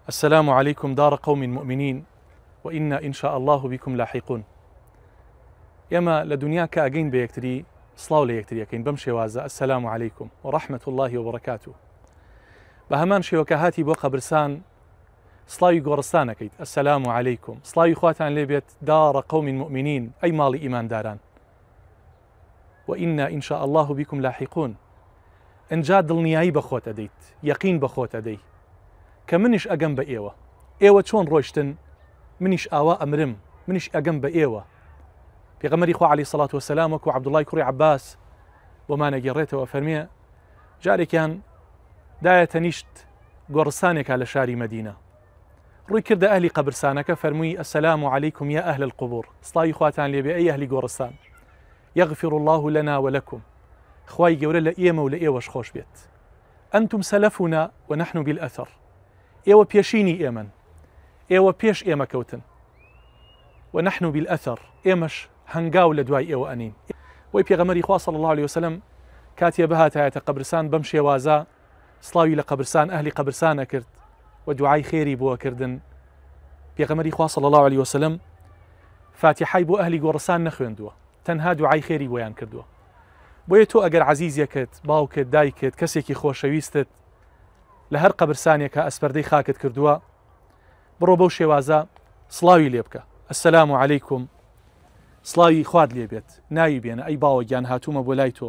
السلام علیکم دار قوم مؤمنین وإنا إن شاء الله بكم لاحقون. ئێمە لە دنیا کە ئەگەین بە یەکتری سڵاو لە یەکتری ئەکەین بەم شێوازە السلام علیکم ورحمة الله وبرکاته. بە هەمان شێوە کە هاتی بۆ قەبرسان سڵاوی گۆڕستان ئەکەیت السلام علیکم، سڵاوی خواتان لێ بێت دار قوم مؤمنین، ئەی ماڵی ئیمانداران. وإنا إن شاء الله بكم لاحقون. ئنجا دڵنیایی بە خۆت ئەدەیت، یەقین بە خۆت ئەدەی کە منیش ئەگەم بە ئێوە. ئێوە چۆن ڕۆیشتن منیش ئاوا ئەمرم، منیش ئەگەم بە ئێوە. پێغەمبەری خوا عەلەیهی سەڵات وەسەلام وەکو عەبدوڵڵای کوڕی عەباس بۆمان ئەگێڕێتەوە فەرمێ جارێکیان دایە تەنیشت گۆڕستانێکا لە شاری مەدینە، ڕووی کردە ئەهلی قەبرسانەکە فەرمووی السلام علیکم یا اهل القبور، سڵاوی خواتان لێبێ ئەی ئەهلی گۆڕستان، یغفر الله لنا ولکم، خوای گەورە لە ئێمە و لە ئێوەش خۆش بێت، انتم سلفنا ونحن بالاثر، ئێوە پێشینی ئێمەن، ئێوە پێش ئێمە کەوتن، ونحن بالاثر، ئێمەش هەنگاو لە دوای ئێوە ئەنین. بۆی پێغەمبەری خوا صلی الله علیه وسلم کاتێ بهاتایەتە قەبرسان بەم شێوازە سڵاوی لە قەبرسان ئەهلی قەبرسان ئەکرد و دوعای خێری بۆ ئەکردن. پێغەمبەری خوا صلی الله علیه وسلم فاتیحای بۆ ئەهلی گۆڕستان نەخوێندووە، تەنها دوعای خێری بۆیان کردووە. بۆیە تۆ ئەگەر عەزیزێکت، باوکت، دایکت، کەسێکی خۆشەویستت لە هەر قەبرسانێکە ئەسپەردەی خاکت کردووە، بڕۆ بەو شێوازە سڵاوی لێ بکە، السلام علیکم، سڵاوی خوات لێ بێت، ناوی بێنە، ئەی باوە گیان هاتوومە بۆ لای تۆ،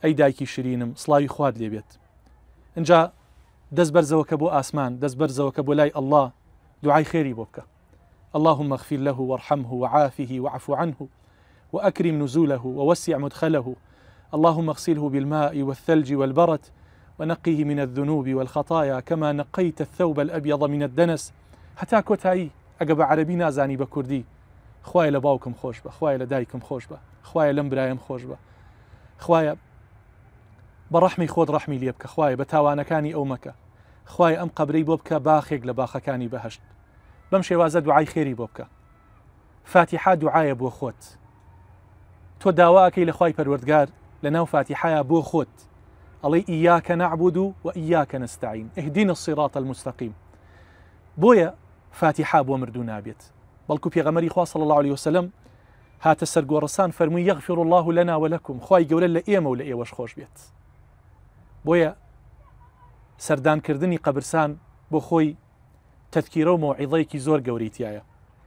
ئەی دایکی شرینم سڵاوی خوات لێ بێت. ئینجا دەست بەرزەوەکە بۆ ئاسمان، دەست بەرزەوەکە بۆ لای ئەڵڵا، دوعای خێری بۆ بکە. اللهم اغفر له وارحمه وعافه وعفو عنه وأكرم نزوله ووسع مدخله اللهم اغسله بالماء والثلج والبرد ونقه من الذنوب والخطايا كما نقيت الثوب الأبيض من الدنس. هەتا کۆتایی ئەگە بە عەرەبی نازانی بە کوردی، خوایە لە باوکم خۆش بە، خوایە لە دایکم خۆش بە، خوایە لەم برایم خۆش بە، خوایە بە ڕەحمی خۆت ڕەحمی لێ بکە، خوایە بە تاوانەکانی ئەو مەکە، خوایە ئەم قەبرەی بۆ بکە باخێک لە باخەکانی بەهەشت. بەم شێوازە دوعای خێری بۆ بکە. فاتیحا دوعایە بۆ خۆت، تۆ داواکەی لە خوای پەروەردگار لە ناو فاتیحایا بۆ خۆت ئەڵێی ئیاکە نەعبود و ئیاکە نەستەعین اهدنا الصراط المستقیم. بۆیە فاتیحا بۆ مردوو نابێت، بەڵکو پێغەمبەری خوا صلی الله علیه وسلم هاتە سەر گۆڕستان فەرمووی یغفر الله لنا ولکم، خوای گەورە لە ئێمە و لە ئێوەش خۆش بێت. بۆیە سەردانکردنی قەبرسان بۆ خۆی تەذکیرە و مەوعیظەیەکی زۆر گەورەی تیایە.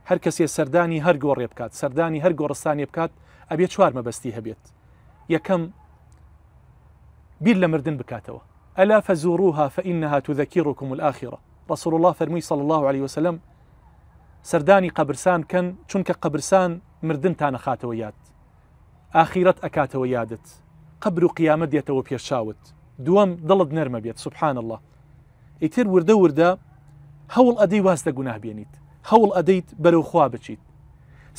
هەر کەسێ سەردانی هەر گۆڕێ بکات، سەردانی هەر گۆڕستانێ بکات، ئەبێ چوار مەبەستی هەبێت. یەکەم، بیر لە مردن بکاتەوە. ئەلا فزوروها فإنها تذکرکم الآخرە. رسول الله فەرمووی صلی الله علیه وسلم سەردانی قەبرسان بکەن، چونکە قەبرسان مردنتان ئەخاتەوە یاد، ئاخیرەت ئەکاتەوە یادت، قەبر و قیامەت دێتەوە پێش چاوت. دووەم، دڵت نەرمە بێت. سبحان الله. ئیتر وردە وردە هەوڵ ئەدەی واز لە گوناه بێنیت، هەوڵ ئەدەیت بەرەو خوا بچیت.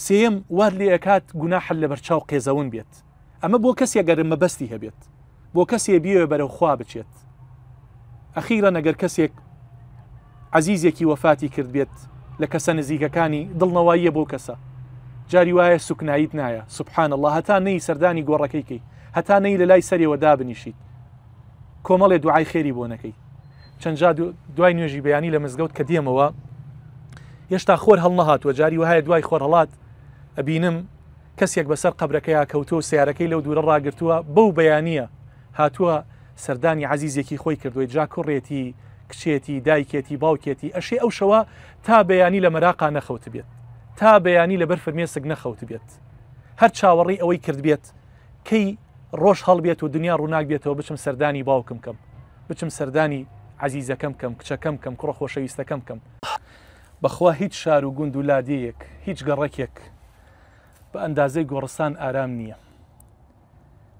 سێیەم، وات لێ ئەکات گوناحت لەبەرچاو قێزەون بێت. ئەمە بۆ کەسێک گەر مەبەستی هەبێت، بۆ کەسێ بیەوێ بەرەو خوا بچێت. ئەخیرەن ئەگەر کەسێک عەزیزێکی وەفاتی کرد بێت لە کەسە نزیکەکانی، دڵنەواییە بۆ کەسە. جاری وایە سوکناییت نایە، سبحان الله، هەتا نەی سەردانی گۆڕەکەی کەی، هەتا نەی لە لای سەرێوە دابنیشیت، کۆمەڵێ دوعای خێری بۆ نەکەی. چەند جا دوای نوێژی بەیانی لە مزگەوت کە دێمەوە، هێشتا خۆر هەڵنەهاتووە، جاری وهایە دوای خۆرهەڵات ئەبینم کەسێک بەسەر قەبرەکەیا کەوتووە و سیارەکەی لەو دوورە ڕاگرتووە، بەو بەیانییە هاتووە سەردانی عەزیزێکی خۆی کردووە، جا کوڕێتی، کچێتی، دایکێتی، باوکێتی، ئەشێ ئەو شەوە تا بەیانی لە مەراقا نەخەوتبێت، تا بەیانی لەبەر فرمێسک نەخەوتبێت، هەر چاوەڕێی ئەوەی کردبێت کەی ڕۆژ هەڵبێت و دنیا ڕووناک بێتەوە بچم سەردانی باوکم کەم، بچم سەردانی عەزیزەکەم کەم، کچەکەم کەم، کوڕە خۆشەویستەکەم کەم. بەخوا هیچ شار و گوند و لادێیەک، هیچ گەڕەکێک بە ئەندازەی گۆڕستان ئارام نییە.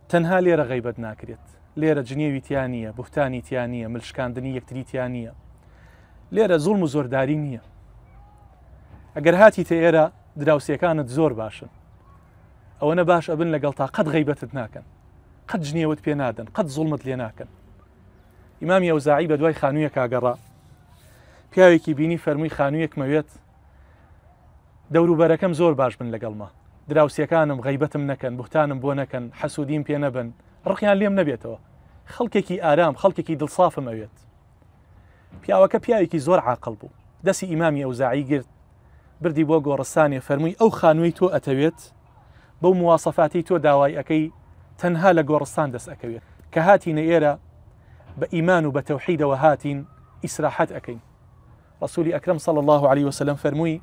تەنها لێرە غەیبەت ناکرێت، لێرە جنێوی تیا نییە، بوهتانی تیا نییە، ملشکاندنی یەکتری تیا نییە، لێرە زوڵم و زۆرداری نییە. ئەگەر هاتیتە ئێرە دراوسێکانت زۆر باشن، ئەوەنە باش ئەبن لەگەڵ تا قەت غەیبەتت ناکەن، قەت جنێوت پێ نادەن، قەت زوڵمت لێ ناکەن. ئیمامی ئەوزاعی بە دوای خانوویەکا گەڕا، پیاوێکی بینی فەرمووی خانوویەکمەوێت دەوروبەرەکەم زۆر باش بن لەگەڵما، دراوسێکانم غەیبەتم نەکەن، بوهتانم بۆ نەکەن، حەسوودیم پێ نەبن، ڕقیان لێم نەبێتەوە، خەڵکێکی ئارام، خەڵکێکی دڵسافم ئەوێت. پیاوەکە پیاوێکی زۆر عاقڵ بوو دەسی ئیمامی ئەوزاعی گرت بردی بۆ گۆڕستانێ فەرمووی ئەو خانووی تۆ ئەتەوێت بەو مواسەفاتی تۆ داوای ئەەکەی تەنها لە گۆڕستان دەست ئەکەوێت کە هاتینە ئێرە بە ئیمان و بە تەوحیدەوە هاتین ئیسراحەت ئەەکەین ڕسولی ئەکرم صلى الله عليه وسلم فەرمووی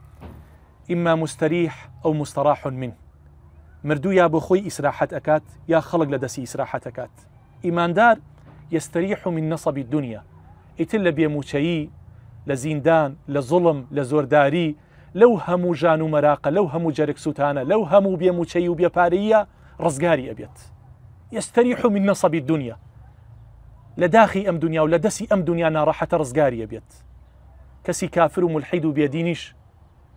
إما مستريح أو مستراح منه مردوو یا بۆ خۆی ئیسراحەت ئەکات یا خەڵک لە دەستی ئیسراحەت ئەکات ئیماندار یستریح من نصب الدنیا ئیتر لە بێموچەیی لە زیندان لە زوڵم لە زۆرداری لەو هەموو ژان و مەراقە لەو هەموو جەرگ سووتانە لەو هەموو بێموچەیی و بێپارەیە ڕزگاری ئەبێت یستریح من نصب الدنیا لە داخی ئەم دنیا و لە دەستی ئەم دنیا ناڕەحەتە ڕزگاری ئەبێت کەسی کافر و ملحید و بێدینیش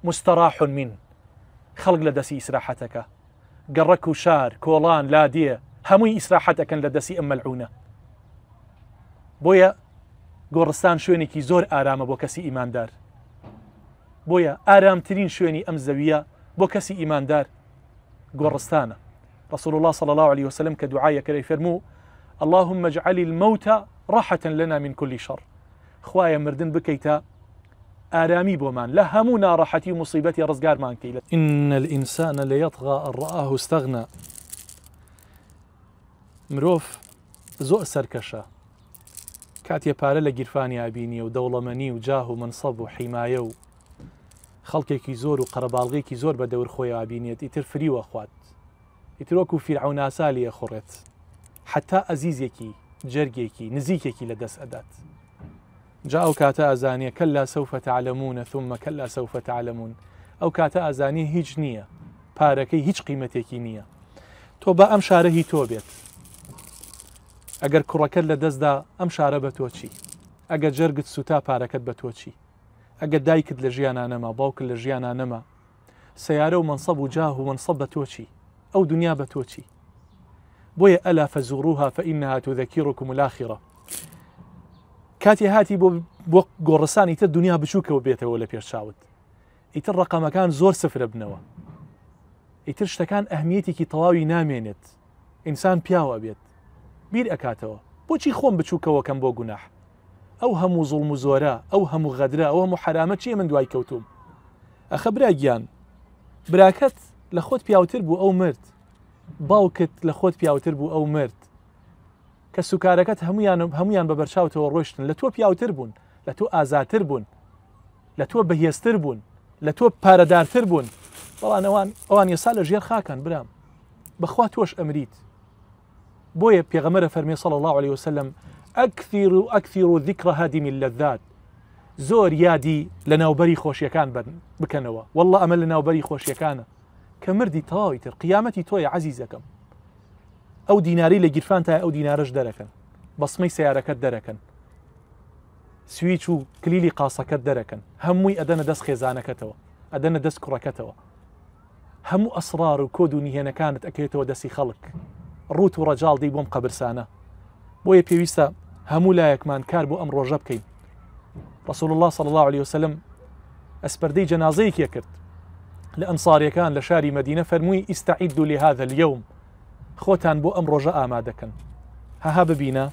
مستراح من خەڵک لە دەستی ئیسراحەتەکە گەڕەک و شار، کۆڵان، لادێ، هەمووی ئیسراحەت ئەکەن لە دەستی ئەم مەلعونە. بۆیە گۆڕستان شوێنێکی زۆر ئارامە بۆ کەسی ئیماندار. بۆیە ئارامترین شوێنی ئەم زەویە بۆ کەسی ئیماندار گۆڕستانە. رسول الله صلى الله عليه وسلم کە دوعای ئەکرد فەرموو اللهم اجعل الموت راحة لنا من كل شر. خوایە مردن بکەیتە ئارامی بۆمان لە هەموو ناڕەحەتی و موسیبەتی ڕزگارمان کەی لە. ان الانسان لیطغی ان رآه استغنی مرۆڤ زۆر سەرکەشە کاتێ پارە لە گیرفانی ئابینیە و دەوڵەمەنی و جاه و مەنسەب و حیمایە و خەڵکێکی زۆر و قەرەباڵغێکی زۆر بە دەور خۆی ئابینێت ئیتر فریوە خوات ئیتر وەکو فیرعەون ئاسا لێ ئەخوڕێت حەتا ئەزیزێکی جەرگێکی نزیکێکی لە دەست ئەدات جا ئەو کاتە ئەزانێ کەلا سوف تعلمون ثم کەلا سوف تعلمون ئەو کاتە ئەزانێ هیچ نییە پارەکەی هیچ قیمەتێکی نییە تۆ با ئەم شارە هی تۆ بێت ئەگەر کوڕەکەت لە دەستدا ئەم شارە بە تۆ چی ئەگەر جەرگت سوتا پارەکەت بە تۆ چی ئەگەر دایکت لە ژیانا نەما باوکت لە ژیانا نەما سەیارە و مەنسەب و جاه و مەنسەب بە تۆ چی؟ ئەو دنیا بە تۆ چی؟ بۆیە ئەلا فزوروها فإنها تذکرکم الآخرە کاتێ هاتی بۆ بۆ گۆڕستانی تر دنیا بچووکەوە بێتەوە لە پێش چاوت ئیتر ڕقەمەکان زۆر سفرە بنەوە ئیتر شتەکان ئەهمیەتێکی تەواوی نامێنێت ئینسان پیاوە بێت بیر ئەکاتەوە بۆچی خۆم بچووکەوەکەم بۆ گوناح ئەو هەموو زوڵم و زۆرە، ئەو هەموو غەدرە، ئەو هەموو حەرامە چییە من دوای کەوتووم؟ ئەخە برا گیان، براکەت لە خۆت پیاوتر بوو ئەو مرد، باوکت لە خۆت پیاوتر بوو ئەو مرد، کەسوکارەکەت هەموویان هەموویان بە بەرچاوتەوە ڕۆیشتن، لە تۆ پیاوتر بوون، لە تۆ ئازاتر بوون، لە تۆ بەهێزتر بوون، لە تۆ پارەدارتر بوون، بەڵام ئەوان ئەوان ئێستا لە ژێر خاکان برام، بەخوا تۆش ئەمریت. بۆیە پێغەمبەر ئەفەرمێ صلی اللە علیە وسلم اکثروا اکثروا ذکر هادم اللذات زۆر یادی لە ناوبەری خۆشیەکان بکەنەوە واللە ئەمە لە ناوبەری خۆشیەکانە کە مردی تەواوی تر قیامەتی تۆیە عەزیزەکەم ئەو دیناری لە گیرفانتای ئەو دینارەش دەرەکەن بەسمەی سیارەکەت دەرەکەن سویچ و کلیلی قاسەکەت دەرەکەن هەمووی ئەدەنە دەست خێزانەکەتەوە ئەدەنە دەست کوڕەکەتەوە هەموو ئەسڕار و کۆد و نهێنەکانت ئەکەوێتەوە دەستی خەڵک ڕوت و ڕەجاڵ دێی بۆم قەبرسانە بۆیە پێویستە هەموو لایەکمان کار بۆ ئەم ڕۆژە بکەین رسول الله صلی الله عليه وسلم ئەسپەردەی جەنازەیەکی کرد لە ئەنصاریەکان لە شاری مەدینە فەرمووی استعدوا لهذا اليوم خۆتان بۆ ئەم ڕۆژە ئامادەکەن هەها ببینە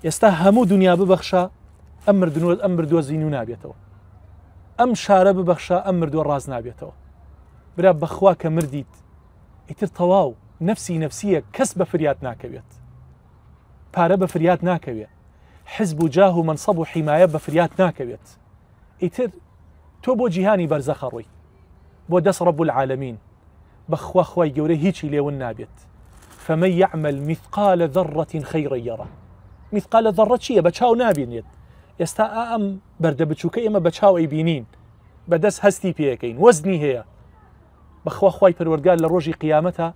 ئێستا هەموو دنیا ببەخشە ئەم مردنوە ئەم مردووە زیینو نابێتەوە ئەم شارە ببەخشە ئەم مردووە ڕاست نابێتەوە برا بەخوا کە مردیت ئیتر تەواو نەفسی نەفسیە کەس بە فریات ناکەوێت پارە بە فریات ناکەوێت حزب و جاه و مەنسەب و حیمایە بە فریات ناکەوێت ئیتر تۆ بۆ جیهانی بەرزەخە ڕۆی بۆ دەست ڕب العالمین بەخوا خوای گەورە هیچی لێ ون نابێت فمن یعمل مثقال ذرة خیرا یره مثقال ذرە چییە بە چاو نابینێت ئێستا ئا ئەم بەردە بچووکە ئێمە بە چاو ئەیبینین بە دەست هەستی پێەکەین وەزنی هەیە بەخوا خوای پەروەردگار لە ڕۆژی قیامەتە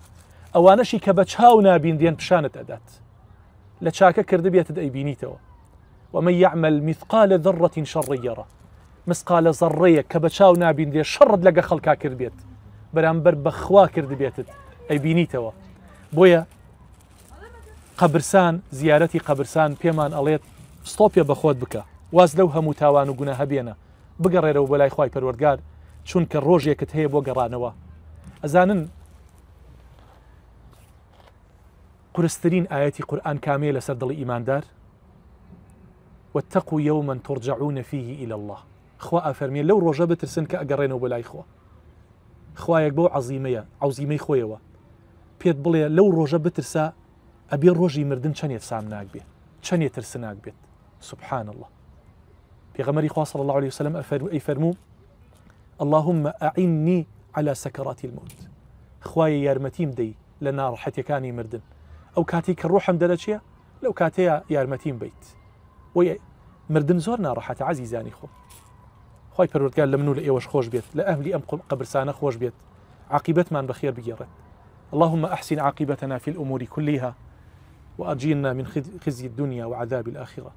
ئەوانەشی کە بە چاو نابیندێن پیشانت ئەدات لە چاکە کردبێتت ئەیبینیتەوە ومن يعمل مثقال ذرة شرا يره مسقالە زەڕڕەیەک کە بە چاو نابینرێ شەڕت لەگە خەڵکا کردبێت بەرامبەر بە خوا کردبێتت ئەیبینیتەوە بۆیە قەبرسان زیارەتی قەبرسان پێمان ئەڵێت ستۆپێ بە خۆت بکە واز لەو هەموو تاوان و گوناهە بێنە بگەڕێرەوە بۆ لای خوای پەروەردگار چونکە ڕۆژێکت هەیە بۆ گەڕانەوە ئەزانن قورسترین ئایەتی قورئان کامەیە لەسەر دڵی ئیماندار؟ واتقوا یوما ترجعون فیه الی اللە خوا ئەفەرمێ لەو ڕۆژە بترسن کە ئەگەڕێنەوە بۆ لای خوا. خوایەک بەو عەزیمەیە عەوزیمەی خۆیەوە پێت بڵێ لەو ڕۆژە بترسە ئەبێ ڕۆژی مردن چەنێ سامناک بێ چەنێ ترسناک بێت سبحان اللە پێغەمبەری خوا صلی الله علیه وسلم ئەی فەرموو اللهم أعني على سكرات الموت خوایە یارمەتیم دەی لە ناڕەحەتیەکانی مردن ئەو کاتێک کە ڕۆحم دەرەچێ لەو کاتەیە یارمەتیم بیت بۆیە مردن زۆر ناڕەحەتە عەزیزانی خۆم خوای پەروەردگار لە من و لە ئێوەش خۆش بێت لە ئەهلی ئەم قەبرسانە خۆش بێت عاقبەتمان بەخێر بگێڕێت اللهم أحسن عاقبتنا في الأمور كلها وأجيرنا من خزي الدنيا وعذاب الآخرة.